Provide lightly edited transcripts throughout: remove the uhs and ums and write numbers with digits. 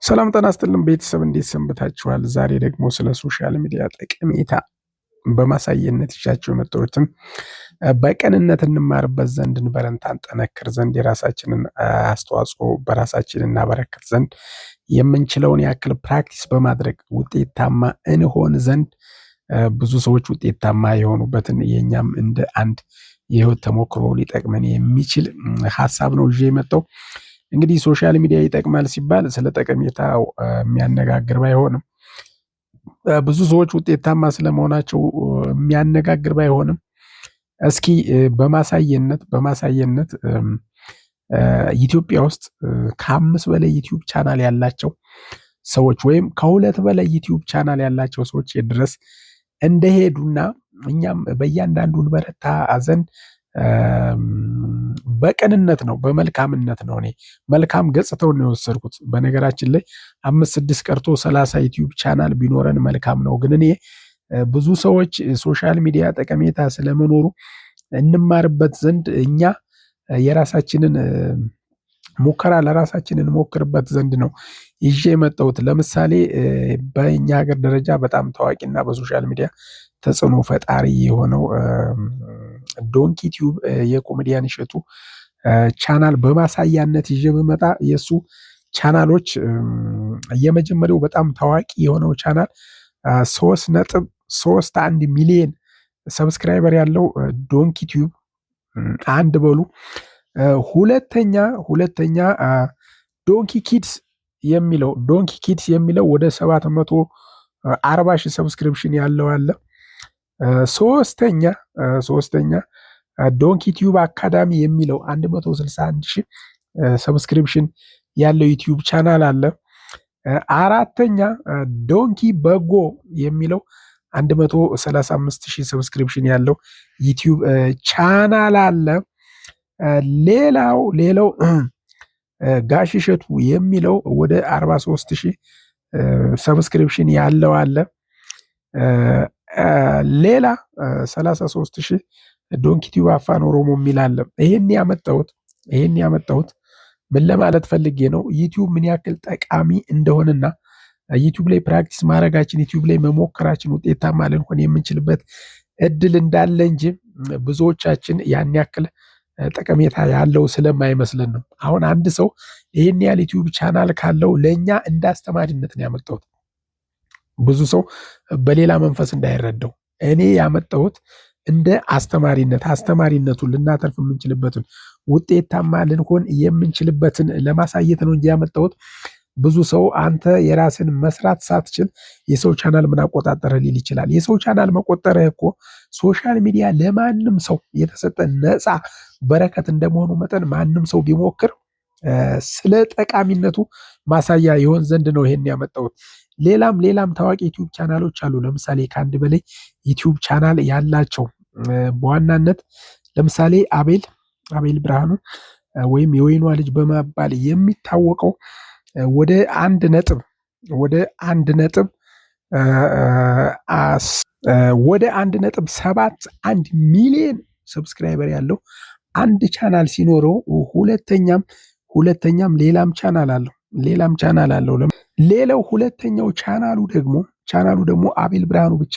ሰላም ጤና ይስጥልን ቤተሰብ፣ እንዴት ሰንብታችኋል? ዛሬ ደግሞ ስለ social media ጠቀሜታ በማሳየነት ይዣቸው የመጣሁትን በቅንነት እንማርበት ዘንድ፣ እንበረታ፣ እንጠነክር ዘንድ፣ የራሳችንን አስተዋጽኦ በራሳችን እናበረክት ዘንድ፣ የምንችለውን ያክል practice በማድረግ ውጤታማ እንሆን ዘንድ፣ ብዙ ሰዎች ውጤታማ የሆኑበትን የእኛም እንደ አንድ የህይወት ተሞክሮ ሊጠቅመን የሚችል ሀሳብ ነው ይዤ የመጣው። እንግዲህ social media ይጠቅማል ሲባል ስለ ጠቀሜታው የሚያነጋግር ባይሆንም፣ ብዙ ሰዎች ውጤታማ ስለመሆናቸው የሚያነጋግር ባይሆንም፣ እስኪ በማሳየነት ኢትዮጵያ ውስጥ ከ5 በላይ YouTube channel ያላቸው ሰዎች ወይም ከ2 በላይ YouTube channel ያላቸው ሰዎች ድረስ እንደሄዱና እኛም በእያንዳንዱ እንበረታ ዘንድ በቅንነት ነው፣ በመልካምነት ነው። እኔ መልካም ገጽታውን ነው የወሰድኩት። በነገራችን ላይ 5 6 ቀርቶ 30 YouTube channel ቢኖረን መልካም ነው። ግን እኔ ብዙ ሰዎች social media ጠቀሜታ ስለመኖሩ እንማርበት ዘንድ፣ እኛ የራሳችንን ሙከራ ለራሳችን እንሞክርበት ዘንድ ነው ይዤ የመጣሁት። ለምሳሌ በእኛ ሀገር ደረጃ በጣም ታዋቂና በ social media ተጽዕኖ ፈጣሪ የሆነው ዶንኪ ቲዩብ የኮሜዲያን እሸቱ ቻናል በማሳያነት ይዤ ብመጣ የእሱ ቻናሎች የመጀመሪያው በጣም ታዋቂ የሆነው ቻናል 3.31 ሚሊየን subscriber ያለው ዶንኪ ቲዩብ አንድ በሉ። ሁለተኛ ዶንኪ ኪድስ የሚለው ወደ 740 ሺህ subscription ያለው አለ። ሶስተኛ ዶንኪ ቲዩብ አካዳሚ የሚለው 161 ሺህ subscription ያለው YouTube channel አለ። አራተኛ ዶንኪ በጎ የሚለው 135 ሺህ subscription ያለው YouTube channel አለ። ሌላው ጋሽ እሸቱ የሚለው ወደ 43 ሺህ subscription ያለው አለ። ሌላ 33 ሺህ ዶንኪ ቲዩብ አፋን ኦሮሞ የሚል አለ። ይሄን ያመጣሁት ምን ለማለት ፈልጌ ነው? YouTube ምን ያክል ጠቃሚ እንደሆነና YouTube ላይ practice ማድረጋችን፣ YouTube ላይ መሞከራችን ውጤታማ ልንሆን የምንችልበት እድል እንዳለ እንጂ ብዙዎቻችን ያን ያክል ጠቀሜታ ያለው ስለማይመስለን ነው። አሁን አንድ ሰው ይህን ያህል YouTube channel ካለው ለእኛ እንደ አስተማሪነት ነው ያመጣሁት። ብዙ ሰው በሌላ መንፈስ እንዳይረዳው፣ እኔ ያመጣሁት እንደ አስተማሪነት አስተማሪነቱን ልናተርፍ የምንችልበትን፣ ውጤታማ ልንሆን የምንችልበትን ለማሳየት ነው እንጂ ያመጣሁት ብዙ ሰው አንተ የራስን መስራት ሳትችል የሰው ቻናል ምን አቆጣጠረ ሊል ይችላል። የሰው ቻናል መቆጠርህ እኮ social media ለማንም ሰው የተሰጠ ነፃ በረከት እንደመሆኑ መጠን ማንም ሰው ቢሞክር ስለ ጠቃሚነቱ ማሳያ ይሆን ዘንድ ነው ይሄን ያመጣሁት። ሌላም ሌላም ታዋቂ YouTube ቻናሎች አሉ። ለምሳሌ ከአንድ በላይ YouTube channel ያላቸው በዋናነት ለምሳሌ አቤል ብርሃኑ ወይም የወይኗ ልጅ በመባል የሚታወቀው ወደ 1.71 ሚሊየን subscriber ያለው አንድ ቻናል ሲኖረው ሁለተኛም ሌላም ቻናል አለው። ሌላው ሁለተኛው ቻናሉ ደግሞ አቤል ብርሃኑ ብቻ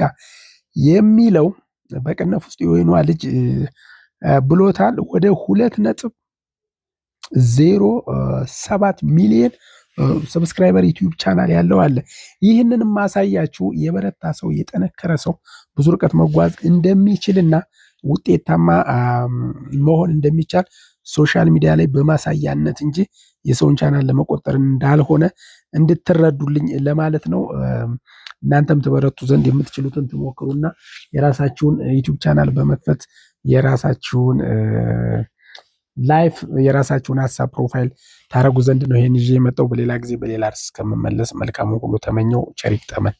የሚለው በቅንፍ ውስጥ የወይኗ ልጅ ብሎታል። ወደ 2.07 ሚሊየን subscriber YouTube channel ያለው አለ። ይህንን ማሳያችሁ የበረታ ሰው፣ የጠነከረ ሰው ብዙ ርቀት መጓዝ እንደሚችልና ውጤታማ መሆን እንደሚቻል social media ላይ በማሳያነት እንጂ የሰውን ቻናል ለመቆጠር እንዳልሆነ እንድትረዱልኝ ለማለት ነው። እናንተም ትበረቱ ዘንድ የምትችሉትን ትሞክሩና የራሳችሁን YouTube channel በመክፈት የራሳችሁን life፣ የራሳችሁን ሀሳብ profile ታረጉ ዘንድ ነው ይሄን ይዤ የመጣው። በሌላ ጊዜ በሌላ ርዕስ እስከምመለስ መልካሙን ሁሉ ተመኘው። ቸር ይግጠመን።